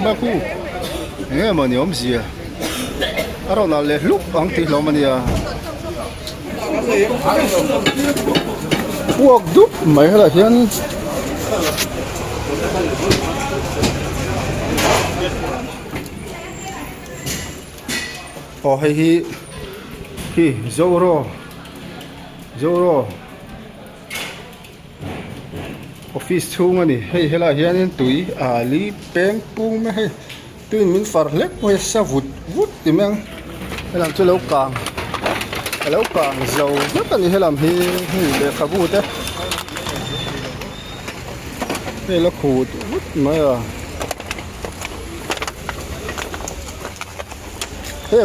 mai a khu eng nge mawni awmzia a rawn alh leh hlup ang tih hlawm a nia puak dup mai helaiah hian aw hei hi khi zoro zoro office chhung a ni hei helaiah hianin tui a li peng pung mai a hei tuiin min far hlek mai a sa vut vut ti mai ang helam chu lo kang a lo kang zo vek a ni helam hi hei lehkhabu te hei la khut vut mai a. Hei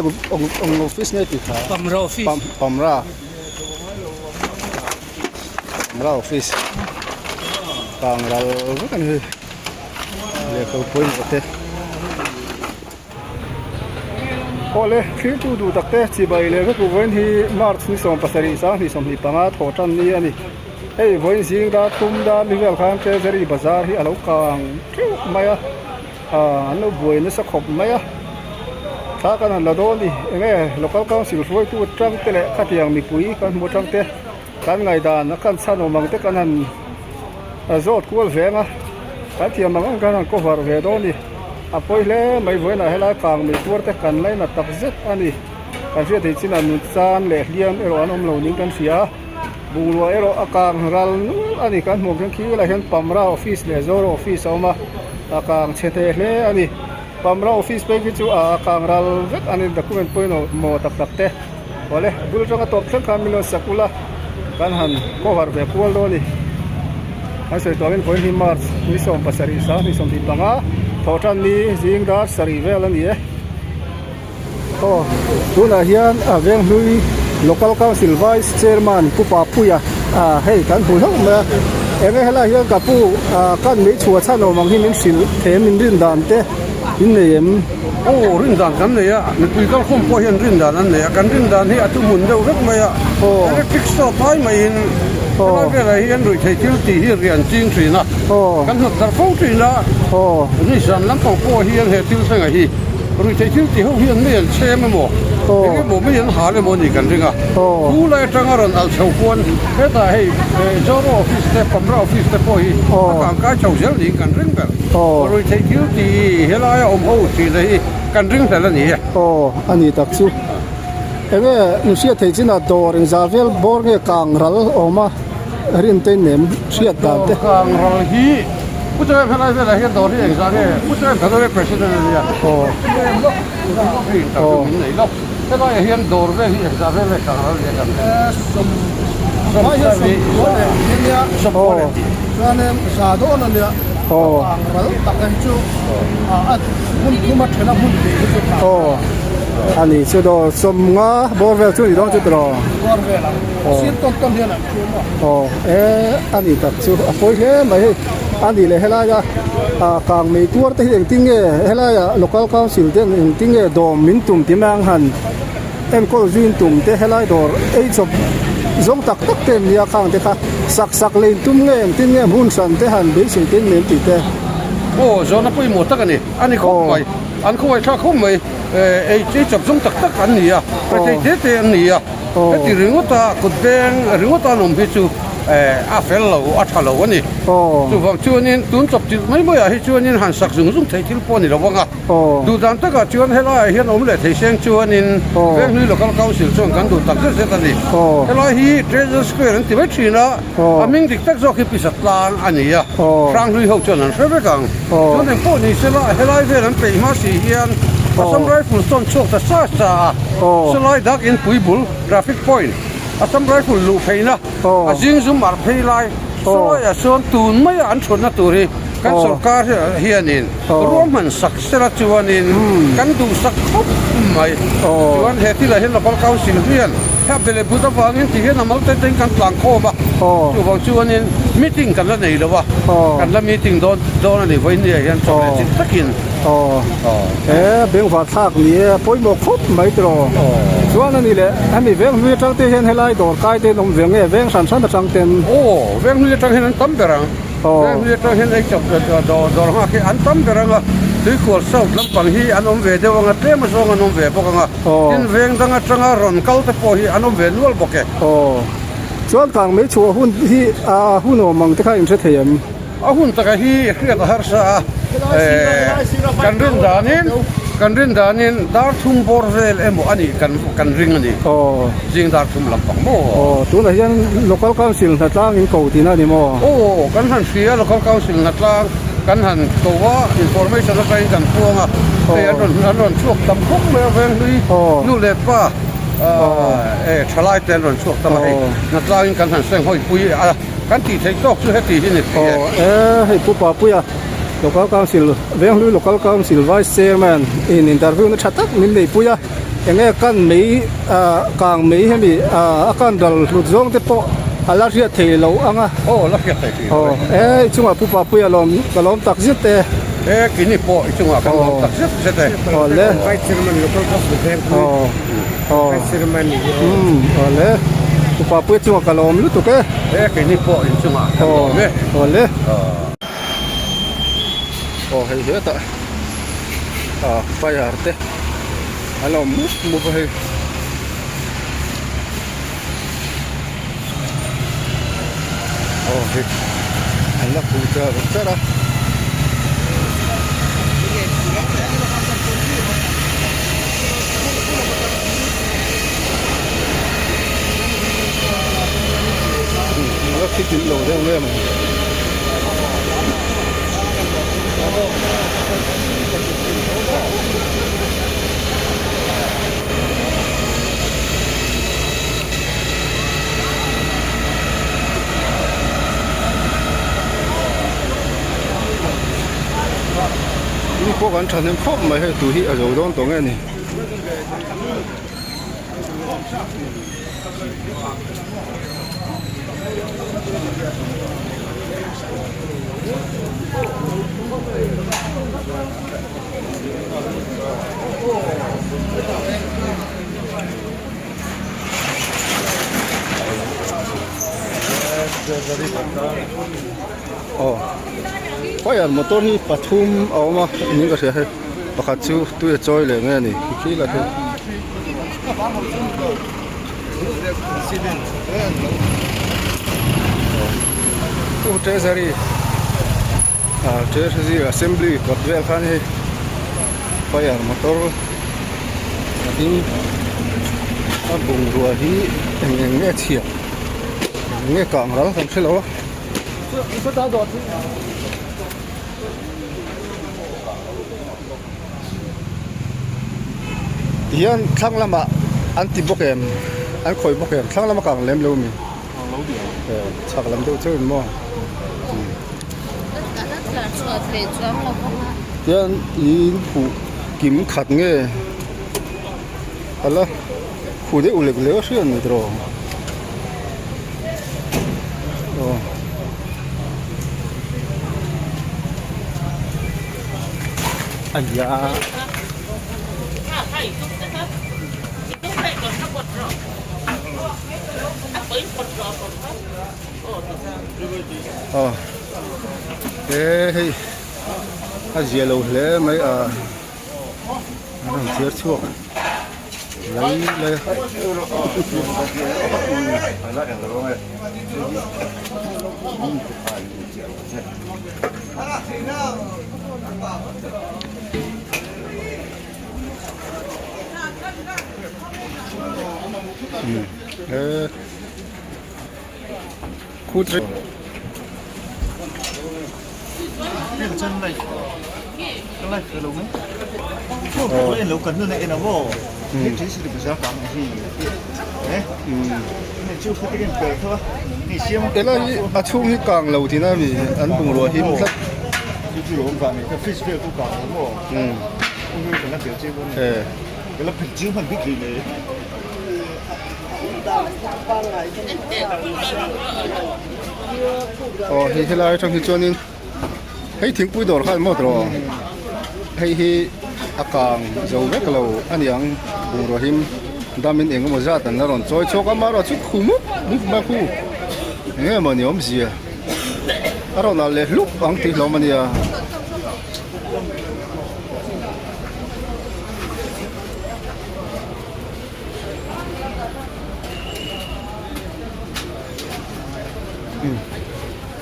eng office nge tih kha? Pamra office. Pamra. Pamra office. Kang ral vek a ni hei. Lehkhabu pawimawh te. Awle thiltu duh tak te chibai leh vek vawiin hi March ni 17 2025 thawh tan ni a ni. Hei vawiin zing dar thum dar ni vel khan Treasury bazar hi a lo kang teuh mai a. Aaa an lo buai nasa khawp mai a thla kan han la dawn ni enge local council hruaitu atang te leh khatiang mipui kan hmu atang te kan ngaihdan a kan chhan awm ang te kan han zawt kual veng a kan thiam ang ang kan han cover ve dawn ni a pawi hle mai vawiinah helai kang mei tuar te kan lainat tak zet a ni kan hriat theih chinah nun chan leh hliam erawh an awm lo niin kan hria a bungrua erawh a kang ral nual a ni kan hmuh ang khian khilaiah hian Pamra office leh Zoro office a awm a a kang chhe thei hle a ni Pamra office phei khi chu a kang ral vek a ni document pawimawh maw tak tak te awle a bul atanga tawp thleng khan min lo sak ula kan han cover ve kual dawn a ni an sawi tawh angin vawiin hi March ni 17 2025 thawhtan ni zing dar sarih vel a ni e. Aw tunah hian a Venghlui Local Council Vice Chairman Pu Papuia ah hei kan hmu hlauh mai a enge helai hian ka pu ah kan mei chhuah chhan awm ang hi min hrilh thei em min rin dan te in nei em? Aw rin dan kan nei a mipui kalkhawm pawh hian rin dan an nei a kan rin dan hi a thuhmun deuh vek mai a electric stove ai maiin helai velah hian ruihtheih thil tih hi rian ching thin a kan hnawt darh fo thin a nizan lampang pawh hian he thil thlengah hi. Ruihtheih thil ti ho hian mei an chhem emaw, eng emaw mei an hal emaw ni kan ring a. Thu lai atanga rawn alh chho khuan hetah hei Zoro office te, Pamra office te pawh hi a kangkai chho zel niin kan ring ber. Ruihtheih thil ti helaia awm ho tihna hi kan ring hlel a ni e. Aw, a ni tak chu. Enge in hriat theih chinah dawr engzah vel bawr nge kang ral awm a rin te in nem hriat dan te. Dawr kang ral hi. Pu Chairman helai velah hian dawr hi engzah nge Pu Chairman Khanore President a nia hei tak chu min nei lo helaiah hian dawr vel hi engzah vel nge kang ral nia kan Chuanin za dawn a nia kang ral tak hi chu a hmun thuma thena hmun hnih hi chu kang ral a ni chu dawr sawmnga bawr vel chu a ni dawn chu tiraw bawr vel ang sir tawn tawn hian an chhum a. Aw e a ni tak chu a pawi hle mai hei a ni leh helaia ah kang mei tuar te hi engtin nge helaia local council ten engtin nge dawm min tum ti mai ang han enkawl zui tum te helai dawr ei chawp zawng tak tak te an nia khang te kha sak sak leh in tum nge engtin nge hmun hran te han beisei te in nem tih te. Aw zawhna pawimawh tak a ni a ni khawp mai an khawngaih thlak khawp mai ei chawp zawng tak tak an ni a rethei te te an ni a. Heti ringawta kut beng ringawta an awm hi chu a fel lo, a tha lo a ni. Chuvang chuanin tun chawp chilh mai maiah hi chuanin han sak zung zung theih thil pawh a ni lo vang a. Duh dan takah chuan helaiah hian awm leh thei seng chuanin Venghlui Local Council chuan kan duh tak zet zet a ni. Helai hi Treasure Square an ti mai thin a, a hming dik tak zawk hi Pisa Tlang a ni a, Hranghlui ho chuan an hre vek ang. Chuan engpawh ni sela helai vel an peih hma si hian Assam Rifles chuan chhuak ta sa sa a. Chulai dak in pui bul traffic point Assam Rifle luh pheina a zing zum ar phei lai chulaiah chuan tun maia an thutna tur hi kan sorkar hianin ruahman sak sela chuanin kan duhsak khawp mai. Chuan he thilah hian Local Council hian he a bele but avangin ti hian a mal te tein kan tlang khawm a, chuvang chuanin meeting kan la nei lo a, kan la meeting dawn dawn a ni vawiin ni ah hian chawhmeh chin takin. Aw he bengvar thlak ni e a pawimawh khawp mai tiraw chuan a ni leh hemi veng hlui atang te hian helai dawr kai te an awm ve nge veng hran hran atang ten. Aw veng hlui atang hian an tam ber ang. Venghlui atang hian ei chawp dawr dawr nghak hi an tam ber ang a, Tuikual South lampang hi an awm ve deuh ang a, tlem azawng an awm ve bawk ang a, tin veng dang atanga rawn kal te pawh hi an awm ve nual bawk e. Aw. Chuan kang mei chhuah hun hi a hun awm ang te kha in hre thei em? A hun taka hi hriat a harsa a, kan rin danin kan rin danin dar thum bawr vel emaw a nih kan kan ring a ni. Aw. Zing dar thum lampang maw? Aw, tunah hian Local Council hnatlang in ko tihna a ni maw? Aw, kan han hria Local Council hnatlang kan han ko a, information atangin kan puang a, hei an rawn an rawn chhuak tam khawp mai a Venghlui nu leh pa thalai te an rawn chhuak tam a hei hnatlangin kan han senghawi pui a. Kan tih theih tawk chu heti hi ni thei e. Aw e, hei Pu Papuia, Local Council, Venghlui Local Council Vice Chairman in interview na tha tak min neipui a, enge kan mei ah kang mei hemi ah a kan ral hlut zawng te pawh a la hriat thei lo ang a. Aw la hriat thei tih lo e. Aw e, i chungah Pu Papuia lawm ka lawm tak zet e. E, kini pawh i chungah kan lawm tak zet zet e. Aw le. Vice Chairman Local Council Venghlui. Aw. Aw. Vice Chairman ni hi aw. Umm aw le. Pu Papuia chungah ka lawm lutuk e. He keini pawh inchungah kan lawm e. Aw le. Aw hei hetah ah fire te a lo awm mup mup a hei. Aw hei an la khu char char a. A la khi kim lo deuh nge maw mi pawh kan thahnem khawp mai hei tui hi a zo dawn tawh nge ni. Aw fire motor hi pathum a awm a niin ka hria hei pakhat chu tui a chawi leh nge a ni khi la khi. Pu Treasury ah Treasury Assembly kawt vel khan hei fire motor a ding a bungrua hi eng eng nge chhia eng nge kang ral kan hrelo a. Tihian thlang lamah an ti bawk em an khawih bawk em thlang lama kang lem lo mi chhak lam deuh chauh in maw tihian in khuh kim khat nge ala khuh deuh lek lek a hriat ni tawh aw. Aya. Aw he hei a zia lo hle mai a an rawn chhiar chhuak lai lai a. Helai hi a chhung hi kang lo tihna a ni an bungrua him tlat aw hei helai atang hi chuanin hei thingpui dawr kha emaw tawh hei hi a kang zo vek lo a ni ang bungrua him damin eng emaw zat an la rawn chawi chhuak a amaherawhchu khu mup mup mai khu eng nge maw ni awmzia. A rawn alh leh hlup ang tih hlawm a nia.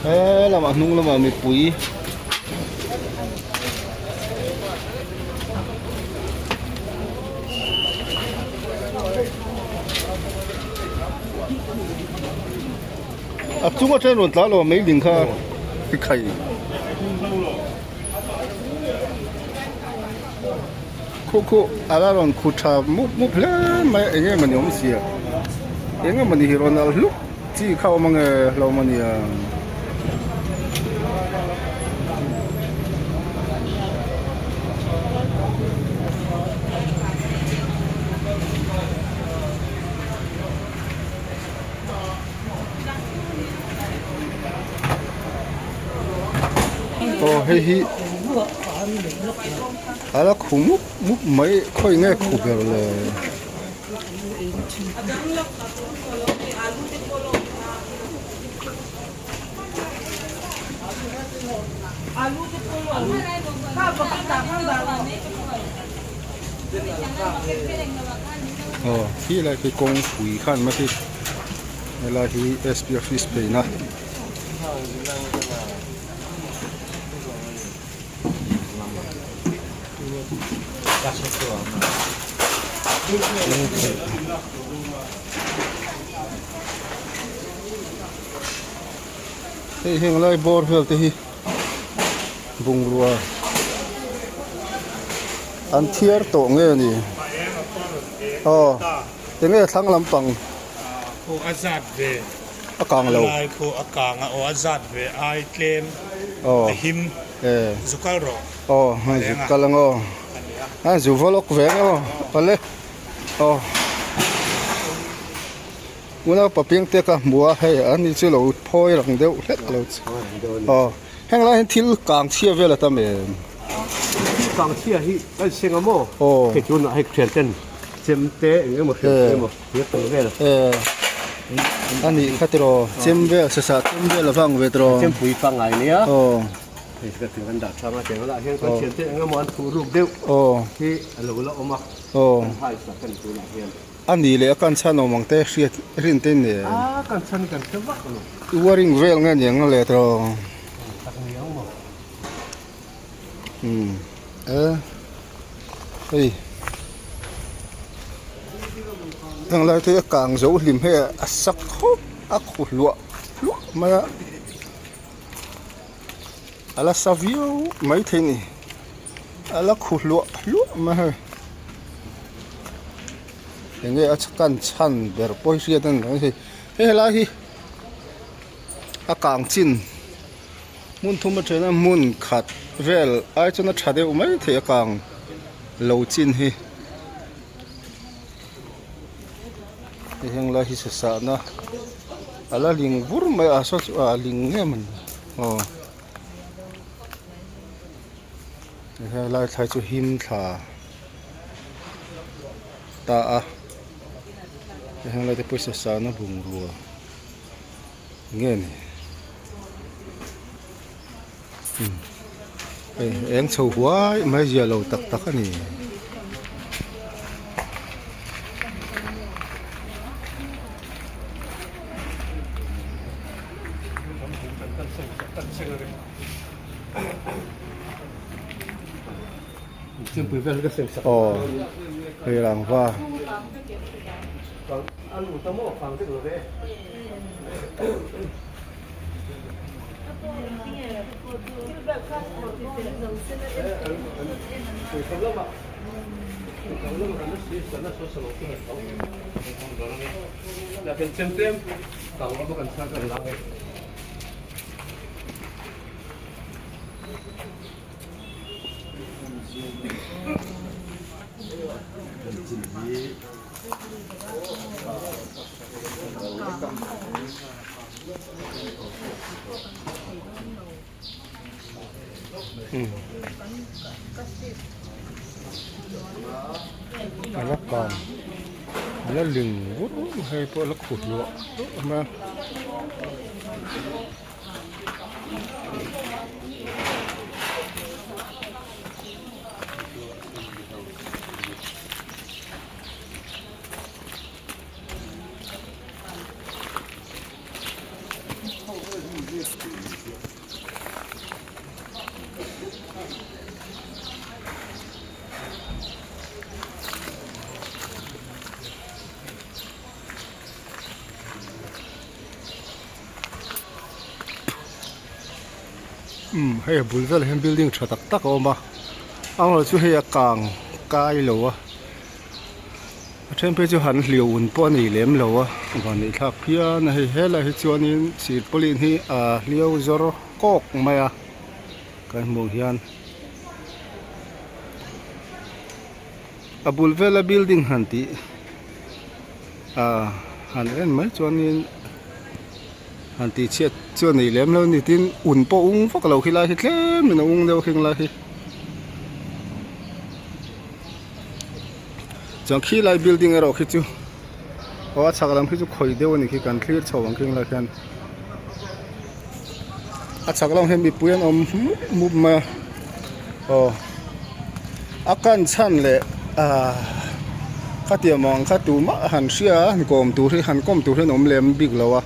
He lamah hnung lamah mipui. A chung atang rawn tla lo a mei ding kha i khai. Khu khu a la rawn khu tha mup mup hle mai a eng em a ni awm sia eng emaw ni hi rawn alh hluk chi kha awm ange hlawm a nia. Aw hei hi a la khu mup mup mai khawi nge khu ber le. Aw khi lai khi kawngpui khan mai khi helai hi sp office pheina. Hei heng lai bawr vel te hi bungrua an thiar tawh nge ni aw enge thlang lampang aw a zat ve a kang lo lai khu a kang a aw a zat ve ai tlem aw a him e zu kal rawh aw hei zu kal ang aw a zu vawlawk ve ang aw awle aw. Unau papiang te ka hmu a hei an ni chu lo phawi rang deuh hlek lo chu aw heng lai hian thil kang chhia vel a tam em thil kang chhia hi kan seng a maw aw hei tunah hei thian ten chem te eng emaw hriat te emaw thir tel vel e a nih kha tiraw chem vel sasa chem vel a vang ve tiraw chempui pangngai nia aw hei ka thil kan dah chang a cheng lah hian kan thian te eng emaw an thuh ruk deuh aw hi a lo la awm a aw kan hai sak kan tunah hian. A nih leh a kan chhan awm ang te hriat rin te nen. A kan chhan kan hre vak lo. I waring vel nge ni ang a let rawh. Tak ni ang maw. Umm e hei heng lai te hi a kang zo hlim hei a sak khawp a khu hluah hluah mai a a la sa viau maithei a ni a la khu hluah hluah mai hei enge a kan chhan ber pawh hi hriat a ni lo hei hei helai hi a kang chin hmun thum atana hmun khat vel ai chuan a tha deuh mai thei a kang lo chin hi hei heng lai hi sasahna a la ling vur mai a saw chu a ling em a ni aw helai thlai chu him thla ta a heng lai te pawh sasahna bungrua nge ni hei eng chho huai mai zia lo tak tak a ni. Aw hei rangva. A la kang a la ling vur hei pawh a la khu hluah hluah mai a. Umm hei a bul velah hian building tha tak tak a awm a amaherawhchu chu hei a kang kai lo a a then phei chu han hliau un pawh a nei lem lo a van neih thlak phian a hei helai hi chuanin silpauline hi a hliau zawr kawk mai a kan hmuh hian a bul vela building han tih ah han en mai chuanin han tih chhiat chu a nei lem lo a ni tin un pawh ung vak lo khi lai hi tlem in a ung deuh a khing lai hi chuan khi lai building erawh khi chu aw a chhak lam khi chu khawi deuh a ni khi kan thlir chho ang khing lai khian a chhak lamah hian mipui an awm mup mup mai a aw a kan chhan leh ahh khatiang ang kha tumah han hria a han kawm tur hi han kawm tur hi an awm lem bik lo a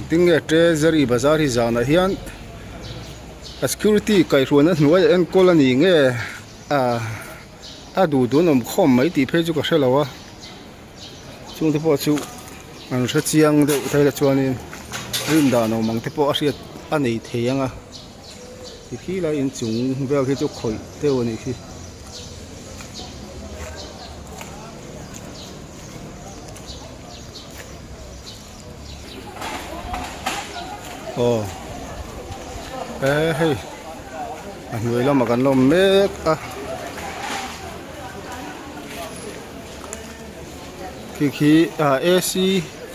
tinge treasury bazar hi zanah hian a security kaihhruaina hnuaiah enkawl a ni nge ahh a duh duh an awm khawm mai tih phei chu ka hre lo a. Chungte pawh chu an hre chiang deuh thei la chuanin rin dan awm ang te pawh a hriat a nei thei ang a ti khi lai inchung vel khi chu khawih deuh a nih khi. Aw e hei a hnuai lamah kan la awm mek a. Khi khi ah ac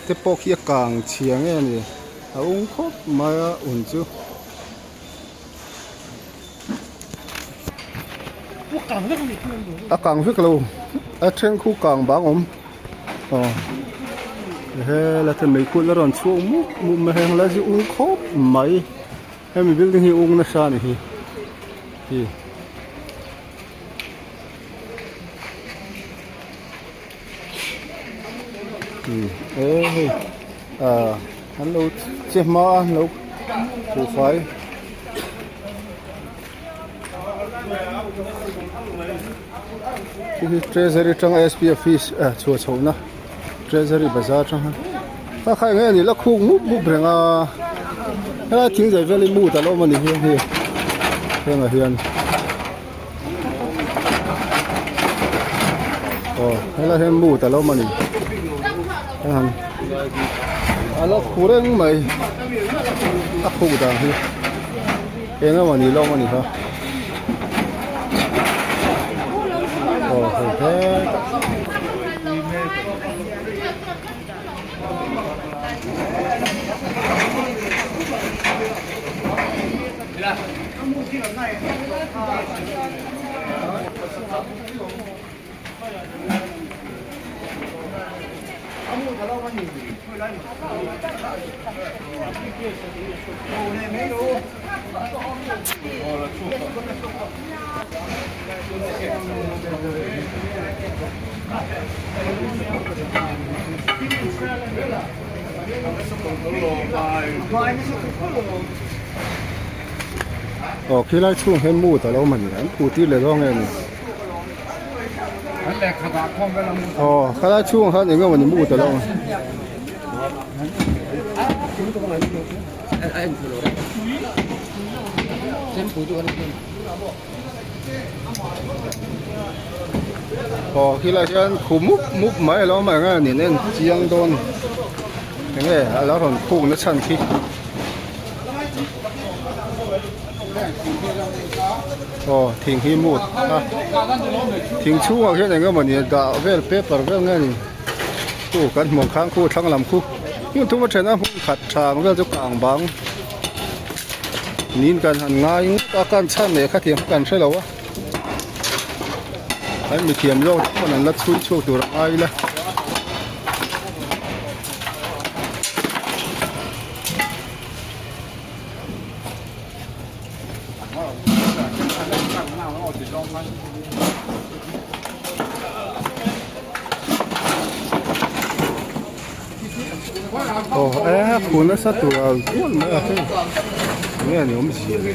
te pawh khi a kang chhia nge a ni a ung khawp mai a un chu. A kang vek lo a then khu kang bang awm aw he la te mei kulh a rawn chhuak mup mup mai heng lai chu ung khawp mai hemi building hi ung nasa a ni hi hi. E hei ah an lo che hma a an lo khuhfai khi khi treasury atanga sp office ah chhuah chhoh na treasury bazar atang khan kha kha eng nge ni la khuk mup mup reng a helai thing zai vel hi mut a lo awm a ni hi hei hengah hian. Aw helai hian mut a lo awm a ni a la khu reng mai a khuk dan hi eng emaw ni lo awm a ni kha aw hei hetah. Aw khilai chhung hian mut a lo awm a ni an phu tir leh dawn nge ni aw khalai chhungah khan eng emaw ni mut a lo awm a. Aw khilai hian khu mup mup mai a lo awm a eng nge ni an en chiang dawn eng nge a lo rawn khuk na chhan khi. Aw thing hi mut a thing chhungah hian eng emawni a dah vel paper vel nge ni khu kan hmuh ang khan khu thlang lam khu hmun thum a then a hmun khat tha ang vel chu kang bang niin kan han ngai ngawt a kan chhan leh kha tiang kha kan hre lo a an mithiam zawk te pawn an la chhui chhuak tur a ngai ila. Aw e khu nasa tur a kual mai a hei enge a ni awmzia le.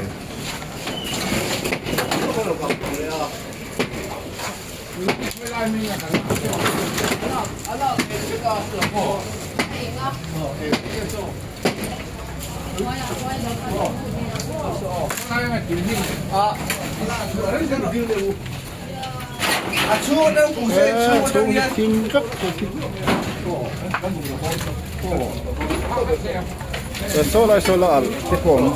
Chhung hi thim vek saw lai saw la alh te pawh a awm.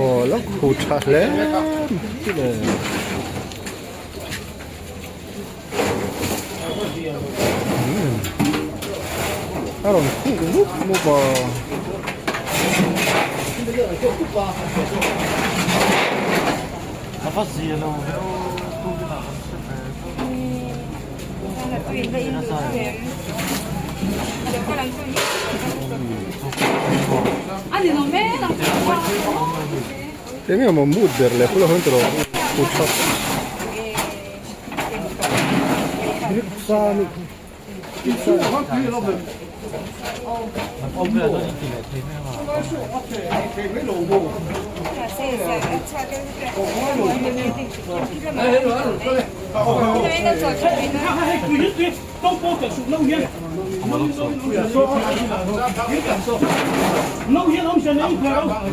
Aw la khu tha hle mai le. A rawn khuk mup mup a. Eng emaw mood ber leh hula hawn tawh kut tha.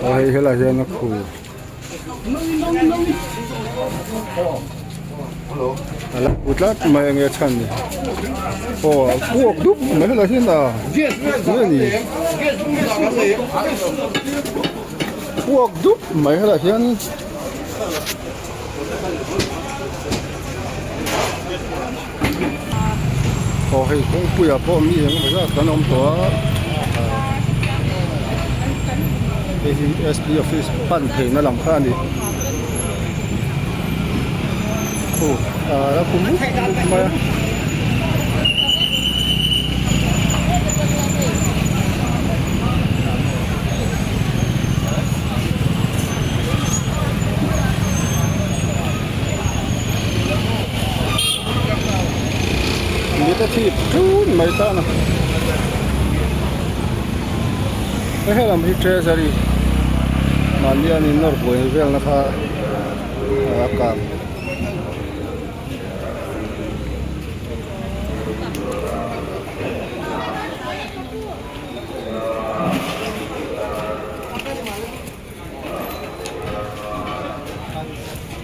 Aw hei helai hian a khu. A la khu tlat mai enge chhan ni aw a puak dup mai helai hian a nge ni puak dup mai helai hian. Aw hei kawngpuiah pawh mi eng emaw zat kan awm tawh a hei hi sp office pan theihna lam kha a ni aw a kum mup mup mai a. Mit a thip ṭun mai tan a he helam hi treasury mahni an in nawr buai velna kha a kang.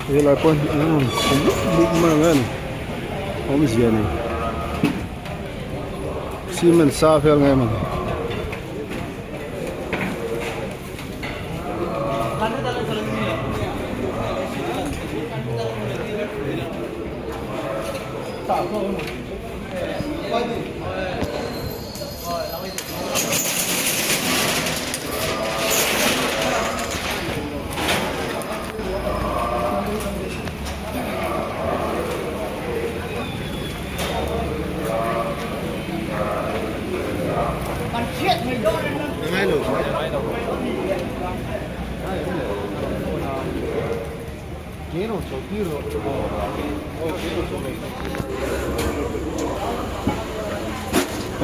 Helai pawh hi an rawn khaw mup mup mai ang em awmzia nei cement sa vel nge maw ni.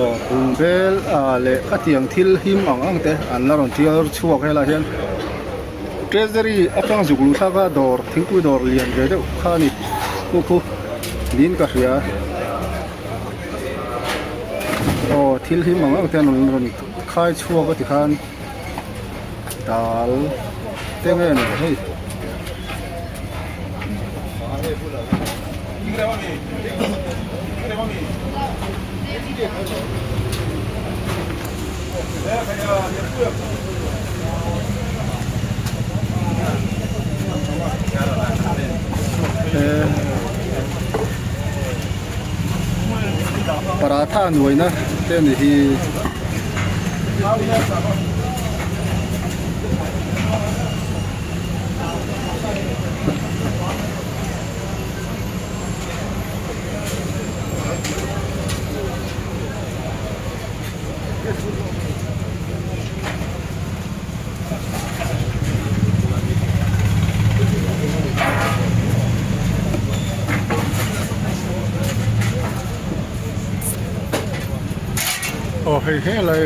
Aw bungbel ah leh khatiang thil him ang ang te an la rawn tial chhuak helaiah hian treasury atang zuk luh thlak a dawr thingpui dawr lian ve deuh kha a ni khu khu niin ka hria aw thil him ang ang te an rawn khai chhuak a tikhan dal te nge ni hei. Paratha nuaina te ni hi. Aw hei helai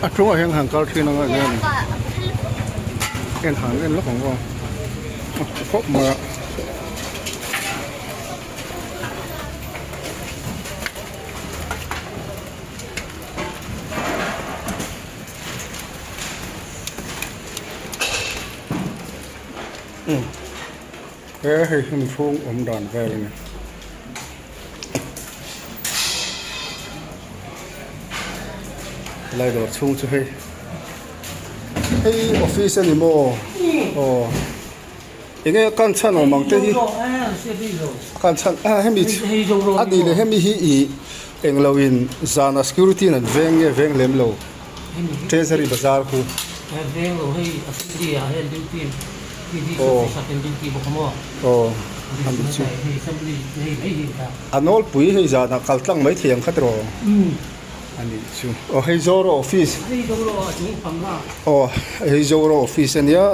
a chungah hian han kal thin anga enge ni en han en lawk ang aw a tha khawp mai a. He hei hi mihring awm dan vel a ni. Helai dawr chhung chu hei hei office a ni maw aw enge kan chhan awm ang te hi kan chhan a hemi a nih leh hemi hi ih englo in zana security in an veng nge veng lem lo treasury bazar khu. Aw aw a ni chu a nawlpui hei zanah kal tlang mai thei ang kha tiraw a nih chu aw hei Zoro office aw hei Zoro office a nia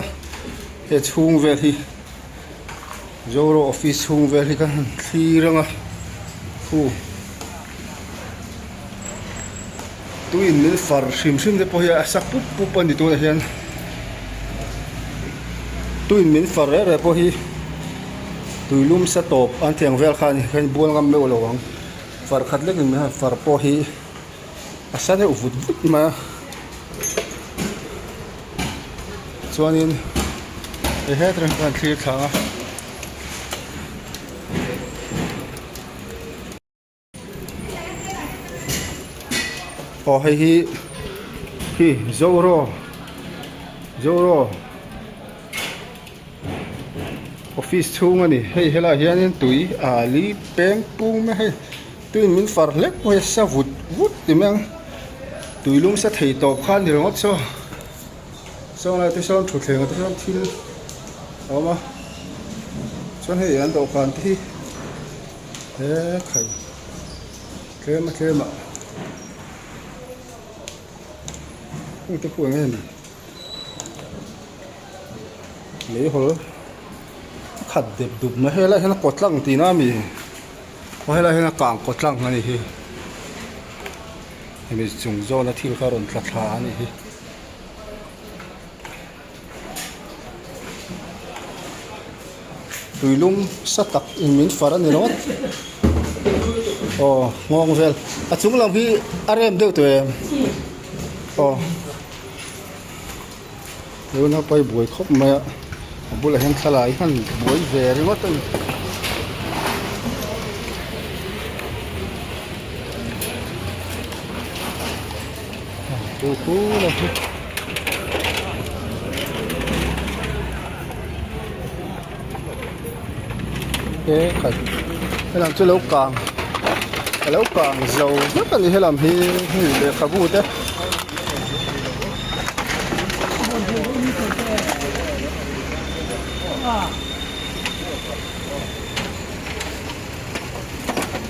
he chhung vel hi Zoro office chhung vel hi ka han thlir ang a khu Tuin min far hrim hrim te pawh hi a sak pup pup a ni tunah hian tuin min far reh reh pawh hi tui lum sa tawp an tih ang vel kha a ni kha bual ngam meuh lo ang far khat lek in min han far pawh hi a sa deuh vut vut mai a chuanin hei hetlai hi kan thlir thla ang a. Aw hei hi hi zoro zoro office chhung a ni hei helaiah hianin tui a li peng pung mai a hei tuiin min far hlek mai a sa vut vut ti mai ang tui lum sa thei tawp kha a ni ringawt saw sawn lai te sawn thutthleng ah te sawn thil a awm a chuan hei an dawhkan te hi. He khai tlem a tlem ah heng te pawh eng nge ni lei hawl khat dep dup mai helai hian a kaw tlang tihna a mi aw helai hian a kang kaw tlang a ni hi hemi chung zawna thil kha a rawn tla thla a ni hi. Tuilum sa tak in min far a ni ringawt aw nghawng vel a chung lam hi a rem deuh tawh em aw tuna pawh hi buai khawp mai a a bulah hian thlalai hi an buai ve ringawt a ni. He khat helam chu lo kang a lo kang zo vek a ni helam hi hei lehkhabu te.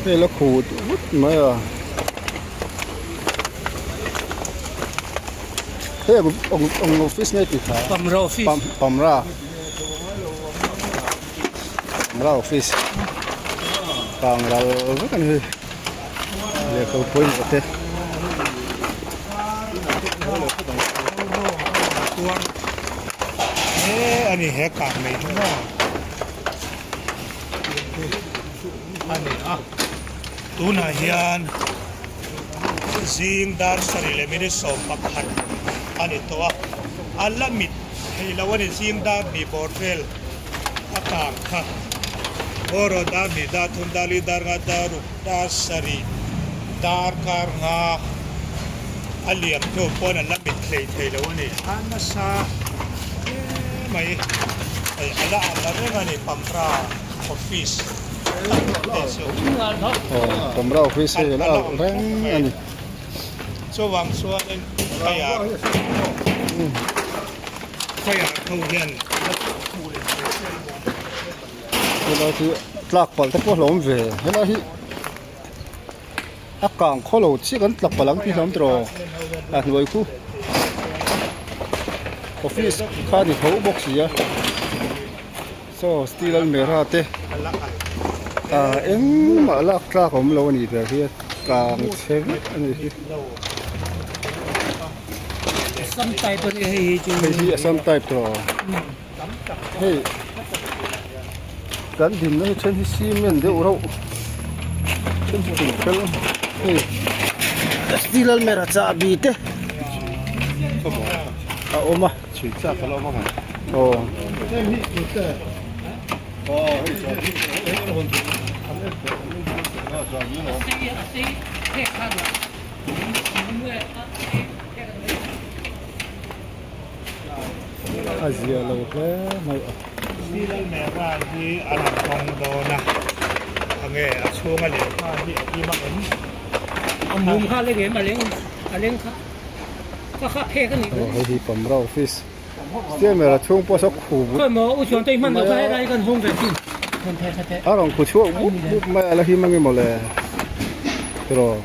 Hei la khut vut mai a. Hei eng eng office nge tih kha? Pamra office. Pam Pamra. Pamra office. Kang ral vek a ni hei. Lehkha pawimawh te. He ani he kang nei chu maw. A ni a. Tunah hian zing dar sarih leh minute 11 a ni tawh a, a la mit thei lo a ni. Zing dar hnih bawr vel a kang kha bawraw dar hnih dar thum dar li dar nga dar ruk dar sarih dar kar nga a liam hnu pawn a la mit hlei thei lo a ni. A nasa hle mai hei a la alh reng a ni Pamra office. Pamra office hei a alh reng a ni. Chuvang chuanin fire fire ho hian helai chu tlak palh te pawh a hlawm ve helai hi a kang khaw lo chiah kan tla palh ang tih hlawm tawh a hnuai khu office kha a ni tho bawk si a. Saw steel almirah te ah engmah lak tlak a awm lo a nih ber hi a. kang chhe vek a ni hi. Assam type a nia hei hi chu. Hei hi Assam type tawh hei kan dinna hi then hi cement deuh rauh then hi thing fel hei steel almera chahbi te a awm a aw. A zia lo hle mai a. Silal Mehra hi a rawn kawng dawn a, enge a chhunga lehkha hi a him ang em? A mum kha a leng em? A leng a leng kha ka kha phek a nih Aw hei hi Pamra office Steamer a chhung pawh saw khu but Khawi maw u chuan te i hman loh kha helai kan hawng ve thin hman thei kha teh. A rawn khu chhuak bup bup mai a la him ang emaw le tiraw.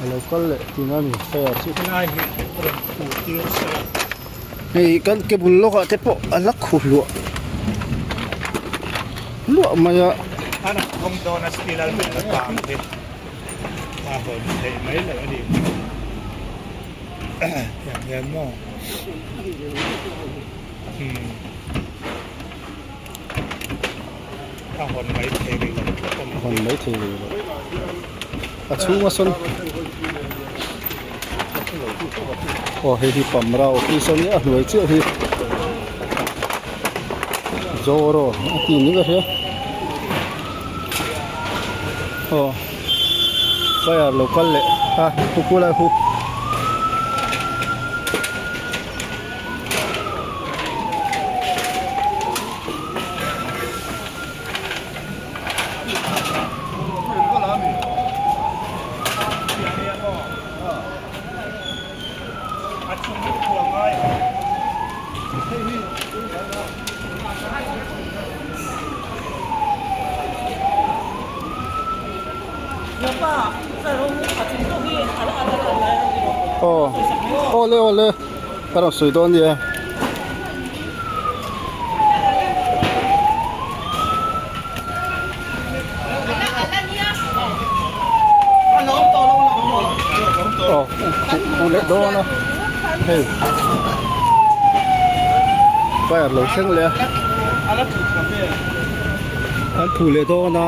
A lo kal leh tin a ni fare chu. Helai hi rawn khuh tir se. Hei kan ke bul lawkah te pawh a la khu hluah hluah mai a. A rawn kawng dawn a steel a leh a kang hi a hawn theih mai loh a ni. Tiang hian maw. Umm a hawn mai thei rih lo tlat a ni. A hawn mai thei rih lo. A chhunga sawn aw hei hi Pamra office a nia a hnuai chiah hi Zoro a tih ni ka hria aw fire lo kal leh a hu khu lai hu. Aw awle awle ka rawn sawi dawn nia. Aw khu leh dawn a hei fire lo thleng leh a an thu leh dawn a.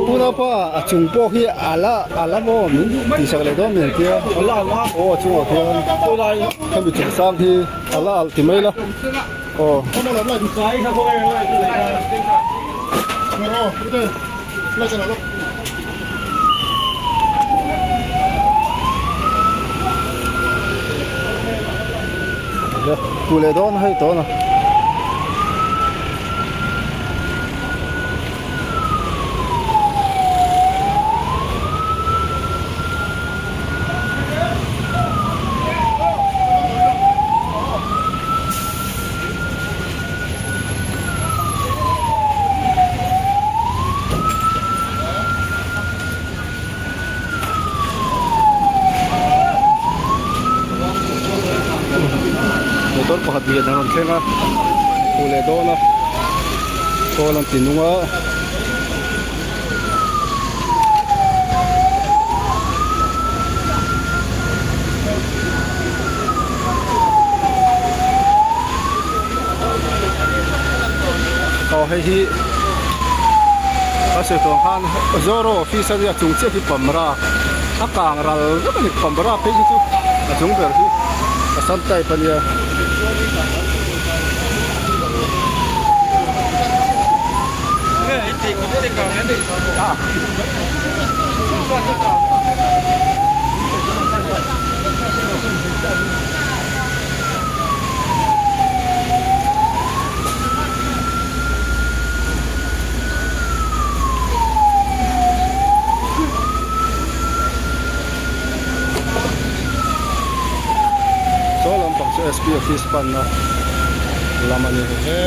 Unaupa a chung pawh hi a la a la maw min tihsak leh dawn min tia aw a chungah khian hemi chung sang hi a la alh ti mai la aw. Ku leh dawn hei tawh na. Motor pakhat lian a rawn thleng a khuh leh dawn a sawn an ti nung a. Aw hei hi a sawi tawh ang khan Zoro office a nia chung chiah hi Pamra a kang ral vek a ni Pamra phei hi chu a chung ber hi Assam type a nia. Saw lampang chu SP office panna lam a ni he.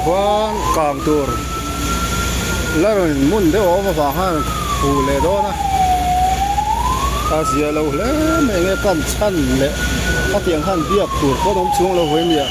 khuan kang tur la rawn hmun deuh a awm avang khan hu leh dawn a a zia lo hle mai enge kan chhan leh khatiang khan biak tur pawn awm chhung lo hawi nia.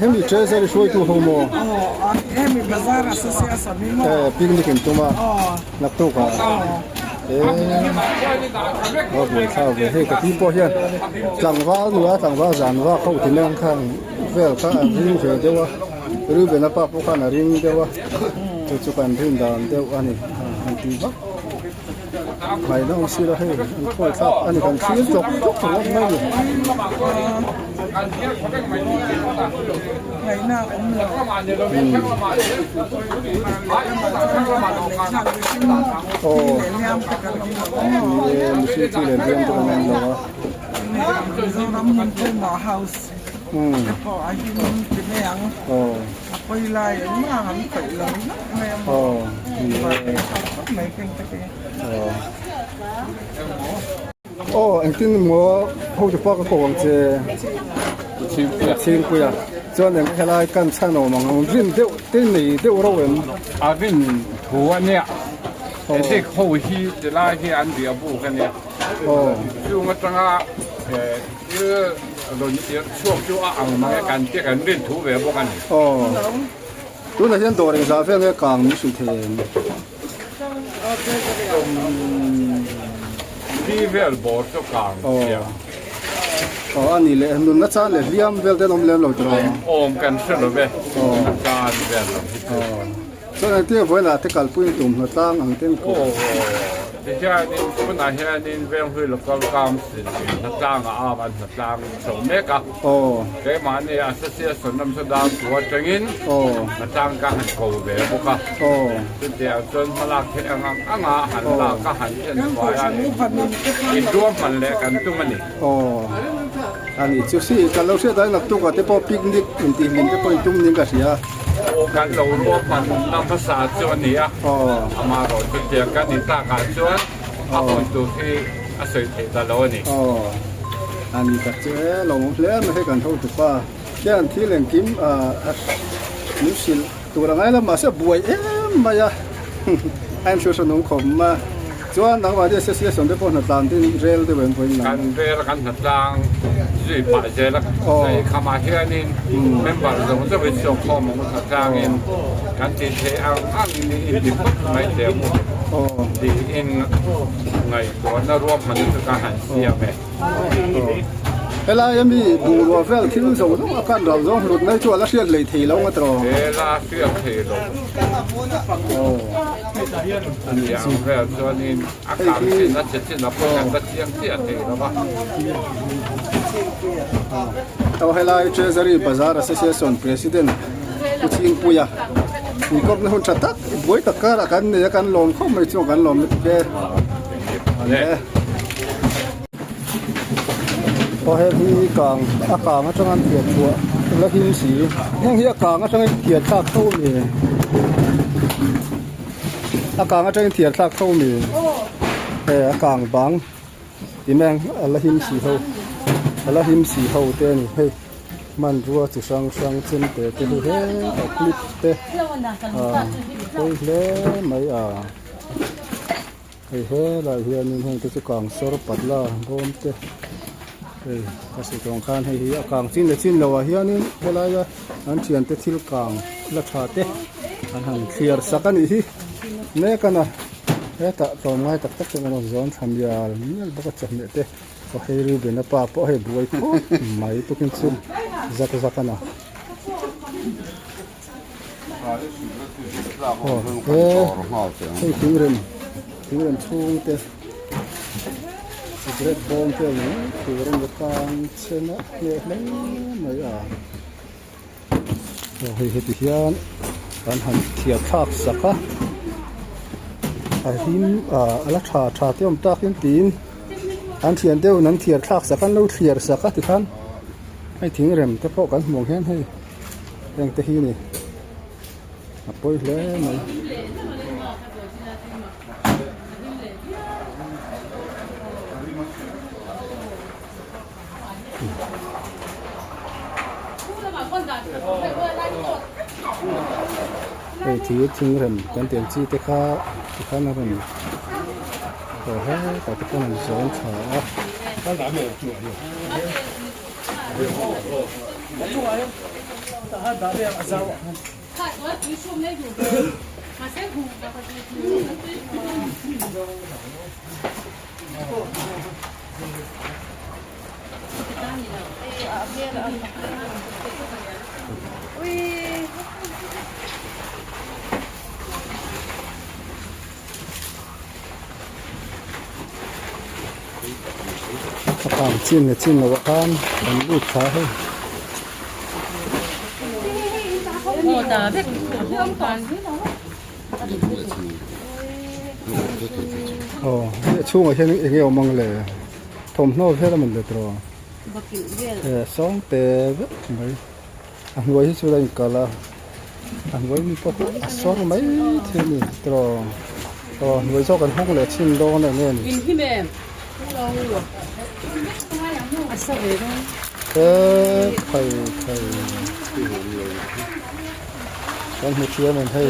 Hemi treasury hruaitu ho maw? Hemi bazar association hi maw? Picnic in tum a naktuk ah a buaithlak ve hei ka pi pawh hian tlangval nula tlangval zan vak ho ti mai ang khan vel kha a ring ve deuh a Reuben-a pa pawh khan a ring deuh a chu chu kan rin dan deuh a ni han ti vak. Ngaihna awm silo hei an khawi thlak a ni kan thlir chawk chawk ringawt mai a ni. Ngaihna awm lo. Aw ni e mihring thi leh hliam te kan awm lo a. Mizoram hmun pawimawh house te pawh a him ti mai ang. A pawi lai engmah an khawih lo hlauh mai a maw khawp mai keng te khi. Aw engtin maw hotu pa ka ko ang che Chhingpuia chuan eng helai kan chhan awm ang ang rin deuh te nei deuh rauh em? A rin thu a nia Edik ho hi tilai hi an riah buk a nia chung atanga thil rawn irh chhuak chu a ang mang e kan tia kan rin thu ve bawk a ni. Aw tunah hian dawr engzah vel nge kang min hrilh thei em? Thi vel bawr chu kang chiah. Aw a ni leh nunna chan leh hliam vel te an awm lem lo tiraw? Awm kan hre lo ve nunna chan vel lo hi chu. Chuan engtin nge vawiinah te kalpui in tum hna tlang ang ten kawh. Aw tihianin tunah hianin Venghlui Local Council in hna tlangah a an hna tlang chho mek a. Aw. Keimahni Association lam chu dar tu atangin Aw. hna tlang ka han ko ve bawk a. Aw. Chutiang chuan hmalak theih ang ang anga han lak a han en fai a inruahman leh kan tum a ni. Aw. A ni chu si kan lo hriat a naktuk ah te pawh picnic intihhlim te pawh in tum ning ka hria. Aw kan lo ruahman na hmasa chu a ni a, amaherawh chutiang kan in tak ah chuan a hun tur hi a sawi theih ta lo a ni. Aw a ni tak chu e lo awm hle mai hei kan hotu pa hian thil engkim a min hrilh tur a ngai lo mahse a buai em mai a a inhrilhhran awm khawp a chuan nangmahni association te pawh hnatlang te rel deuh em pawhin Kan rel kan hnatlang zui pah zel a sawi khamah hianin member zawng zawng in chhuak khawm ang u hnatlangin kan tih theih ang angin in ti phawt mai teh ang u tiin ngaihtuahna ruahmanna chu ka han siam e. Helai ami bungrua vel thil zawng zawng a kan rau zawng hlut mai chu a la hriat lei thei lo nga tawh. Hela hriat thei lo. Tiang vel chuanin a kang chin a che chin a pawh kan va chiang chiah thei lo va. Aw helai Treasury Bazar Association President Pu Chhingpuia inkawpna hun tha tak buai tak karah kan nei a kan lawm khawp mai chu kan lawm lutuk e. Aw heng hi kang a kang atanga an thiat chhuah la him si heng hi a kang atanga in thiat thlak tho a ni a kang atanga in thiat thlak tho a ni he a kang bang ti mai ang a la him si ho a la him si ho te a ni hei hmanrua chi hrang hrang chemte te hi hetah clip te ah pawi hle mai a. Hei helaiah hianin heng te chu kang sawr patla bawm te hei ka sawi tawh ang khan hei hi a kang chin leh chin loh ah hianin helaia an thiante thil kang la tha te an han thliar sak a nih hi mek a na hetah tlawmngai tak tak chuan an rawn zawn thla mial mial bawk a chawhmeh te aw hei Reuben-a pa pawh hei buai khawp mai tukin chu zak zak a na. Aw he hei thingrem thingrem chhung te cigarette bawm vel ni mai tur a ni kang chhen a hneh hle mai a. Aw hei heti hian kan han thiar thlak sak a a him ah a la tha tha te awm tak in tiin an thian deuh in an thiar thlak sak a an lo thliar sak a tikhan hei thingrem te pawh kan hmuh ang hian hei heng te hi ni a pawi hle mai. Hei thir thingrem kan tih ang chi te kha tikhan a rawn tawh hetah te pawh an zawn thla a. A kang chin leh chin loh ah khan an lut thla hei. Aw a chhungah hian eng nge awm ang le thawmhnaw vel a man le tawh e sawng te vek mai a hnuai hi chu a inkalh a a hnuai mi pawh khu a sawr mai thei a ni tawh aw a hnuai zawk an hawng leh chhin dawn eng nge ni he khai khai. Kan hmu thiam em hei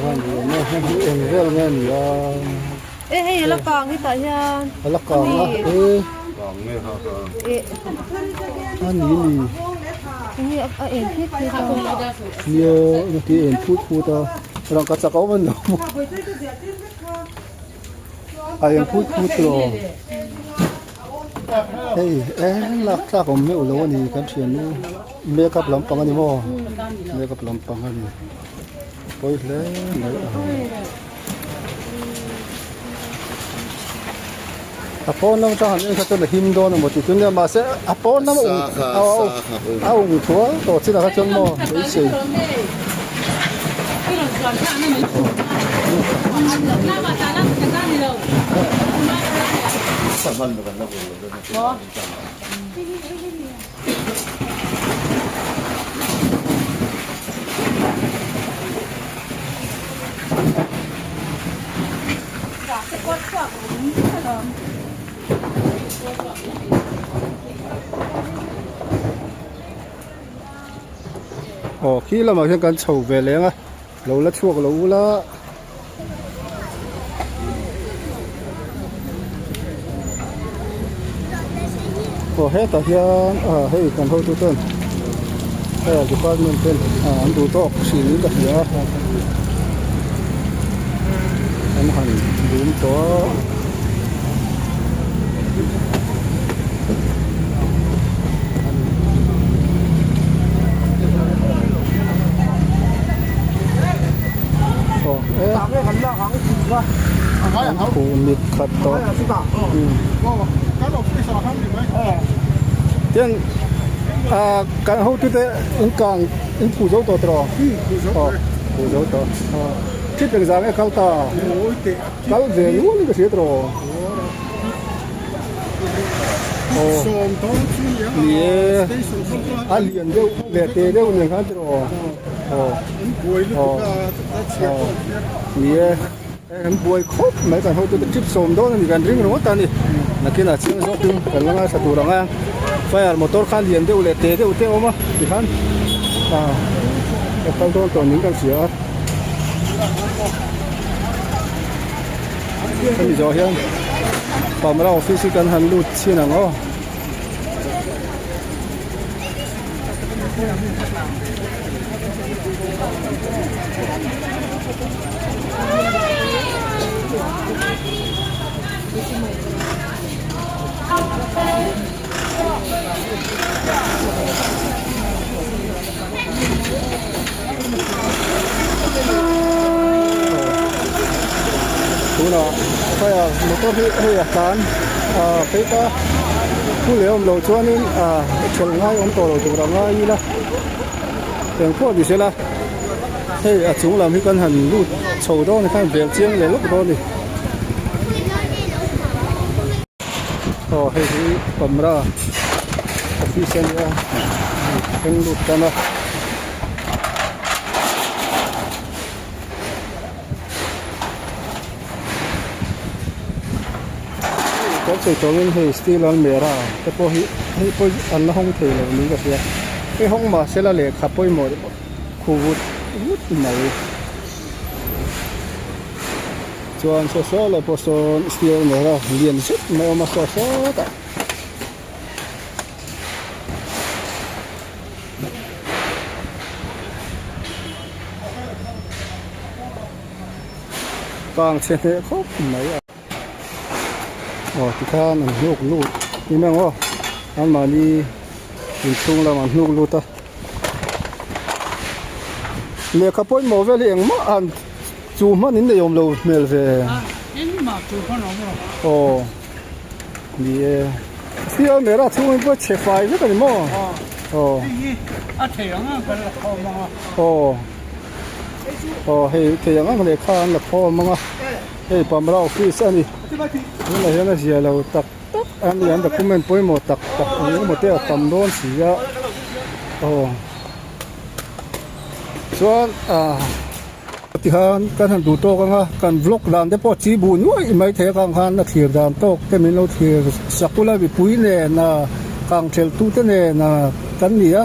Van lian e hei hi eng vel nge ni a E hei a la kang hetah hian a la kang a e a ni ni enge a en phut phut a nia engti a en phut phut a rangka chak a awm an lo a en phut phut tawh. Hei eng lak tlak awm meuh lo a ni kan thiannu make up lampang a ni maw make up lampang a ni pawi hle mai a a pawn lam atang han en kha chuan a him dawn emaw tih tun nia mahse a pawn lam a ung a ung thual tawh chinah kha chuan maw beisei. Aw khi lamah hian kan chho ve leng a lo la chhuak lo ula. Aw hetah hian ah hei kan hotu ten hei department ten ah an duh tawk hrilh in ka hria a an han dum tawh a. Mit khat tawh tian ah kan hotute in kang in phu zo tawh tawh aw phu zo tawh thil engzah nge kal ta kal ve nual in ka hria tawh aw ni e a lian deuh leh te deuh nen khan tiraw aw aw aw ni e kan buai khawp mai kan hotute trip sawm dawn a ni kan ring ringawt a ni nakinah chiang zawkin kan la ngaithla tur ang a fire motor kha lian deuh leh te deuh te a awm a tikhan ah a kal dawn tawh niin kan hria a. Hemi zawh hian Pamra office hi kan han lut chhin ang aw. Tunah fire motor hi hei a tlan ah phei ta thu leh awm loh chuanin ah ṭhelh ngai awm tawh lo tur a ngai ila. Eng pawh ni sela hei a chung lam hi kan han lut chho dawn a khan vel chiang leh lawk dawn a ni. Aw hei hi camera office a nia thleng lut tan a. Kan sawi tawngin hei steel almera te pawh hi hei pawh an la hawng thei lo niin ka hria hei hawng mahse la lehkha pawimawh te pawh khu vut vut mai chuan saw saw lai pawh sawn steel almera lian zet mai a awm a saw sawtah. Kang chhe hneh khawp mai a. Aw tikhan an hnuk lut ni mai ang aw anmahni inchhung lamah an hnuk lut a. Lehkha pawimawh vel hi engmah an chu hman in nei awm lo hmel ve. Engmah chu hman awm lo. Aw ni e. Steel almera chhungin pawh chhe fai vek a ni maw? Aw. Hei hi a thei ang ang kan la khawm ang a. Aw. Aw hei thei ang ang lehkha an la khawm ang a hei Pamra office a ni tunah hian a zia lo tak tak a ni an document pawimawh tak tak eng emaw te a tam dawn si a aw chuan ah tikhan kan han duh tawk ang a kan vlog dan te pawh chi buh nuaih mai thei a kang khan a thlir dan tawk te min lo thlir sak ula mipui nen a kang thelh tu te nen a kan ni a.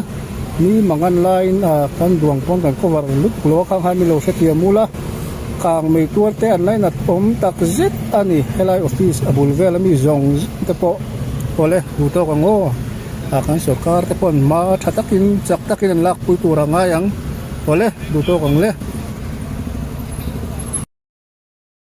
Ni mangan laiin a kan duang pawn kan cover lutuk lo a khang khan min lo hrethiam ul a, kang mei tuar te an lainat awm tak zet a ni. Helai office a bul vel ami zawng zawng te pawh awle duh tawk ang aw. Ah kan sorkar te pawn hma tha takin chak takin an lakpui tur a ngai ang awle duh tawk ang le.